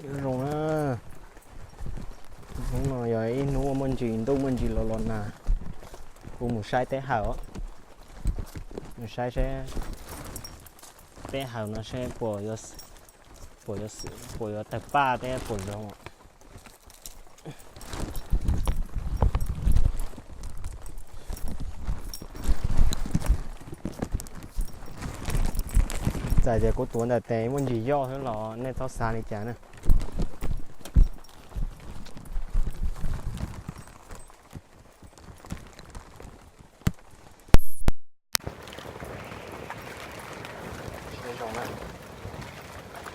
Nyob zoo na, hnub no yog ib hnub muaj ntsis ntuj muaj ntsis los los nag, kuv mus saib teb hawm os, mus saib seb teb hawm no seb puas yuav, puas yuav tawg paj thiab puas zoo. Txawm tias kuv tuav ntawm tes muaj ntsis yoj xwb los nej txhob xav li cas na.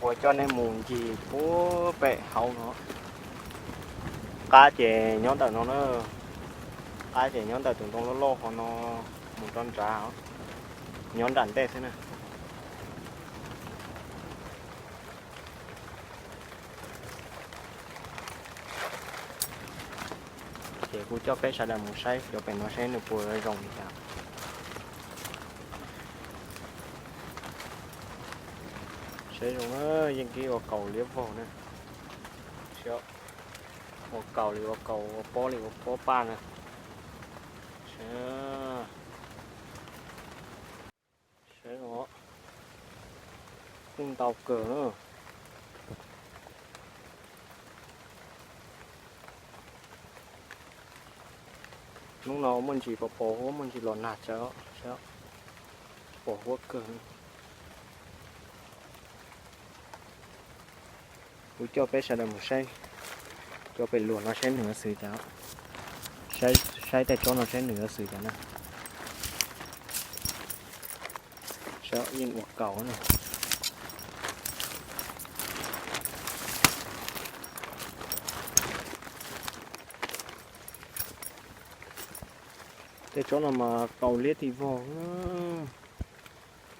Ua coj nej mus ncig puag pem hauv no. Qab ces nyob ntawm no na, qab ces nyob ntawm tus ntoo loj loj hov no mus rau nrad, nyob nram ntej xwb na. Ces kuv coj peb sawv daws mus saib cov pem no seb nws puas zoo li cas. Saib zoo na, yeej kib ua kaus liab vog na. Ua kaus li ua kaus, ua pob li ua pob paj na. Saib os, kuj ntau kawg na. Hnub no muaj ntsis pos pos huab, muaj ntsis los nag tsawv, pos huab kawg. Kuv coj peb sawv daws mus saib cov pem luag no saib nws yuav xwm cas, saib tej tsob no saib nws yuav xwm cas na. Saib yeej ua kaus na. Tej tsob no mas kaus liab tim vog,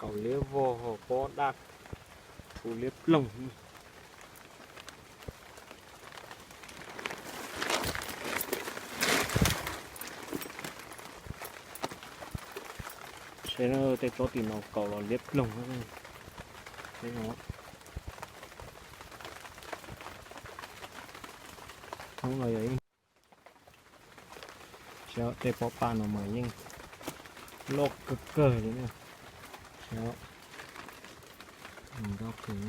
kaus liab vog ho pob daj rhu liab ploog. Saib tej tsob tim no kaus los liab ploog. Hnub no yog ib, saib tej pob paj no mas yeej loj kawg kawg li na. Saib, zoo nkauj kawg.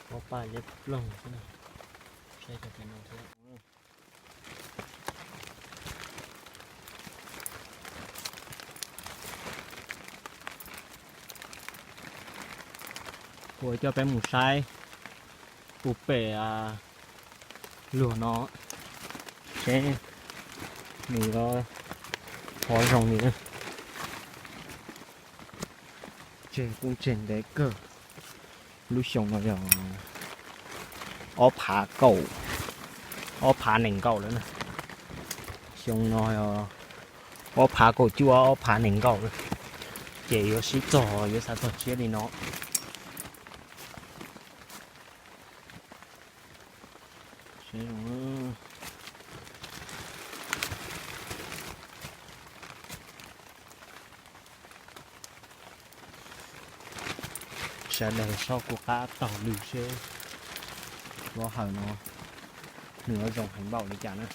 Pob paj liab ploog xwb na. Saib cov pem no thiab. Kuv coj peb mus saib puag pem luag no seb nws yuav hov zoo li na. Tseg kuj tseg ntev kawg. Lub xyoo no yog ob phav kaum, ob phav nees nkaum lawm na. Xyoo no yog ob phav kaum cuaj, ob phav nees nkaum lawm, ces yuav sib txog, yuav xav txog tshiab li no. Sawv daws sob kuv qab taug lw seb lub hawm no nws yuav zoo heev npaum li cas na.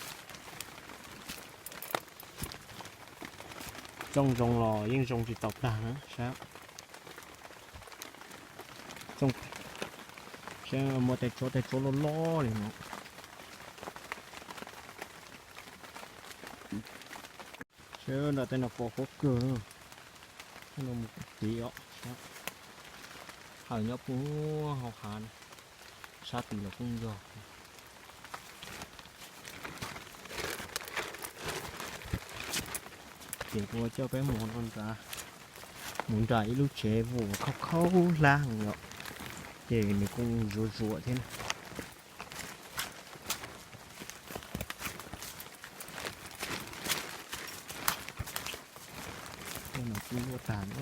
Txooj zoo los yeej zoo tsis tau tag na, saib. Saib muaj tej tsob, tej tsob loj loj li no. Saib nram tej no pos huab kawg, tej no mus kuj tiv os. Hawm nyob puag hauv hav, sab tid los kuj yog. Ces kuv coj peb mus rau nrad, mus nram ib lub tsev vum khaub khaub hlab heev os, ces nws kuj zuav zuav thiab na. Tej no kuj luaj tag na.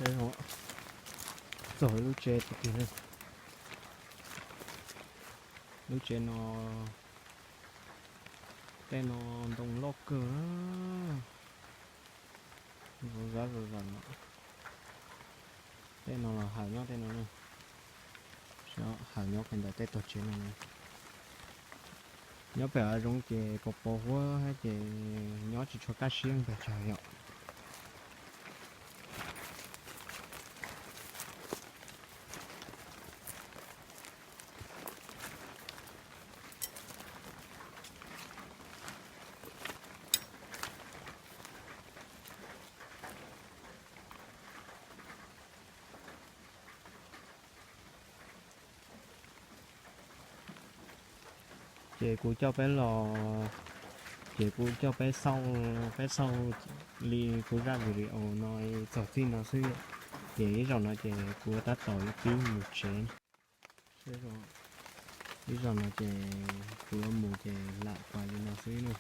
Txog lub tsev tiag tiag. Lub tsev no, tej no ntoo loj kawg, zam zam zam. Tej no los hawm nyob tej no, hawm nyob pem ntawm tej tog tsev no. Nyob pem hav zoov ces pos pos huab ces nyob tsis tshua kaj siab ntag tsam yom. Ces kuv coj peb los, ces kuv coj peb xauj, peb xauj li kuv zaj video no txog txij no xwb. Ces ib zaug no ces kuv tab tom yuav pib mus tsev. Ib zaug no ces kuv yuav mus ces lam kuv li no xwb na.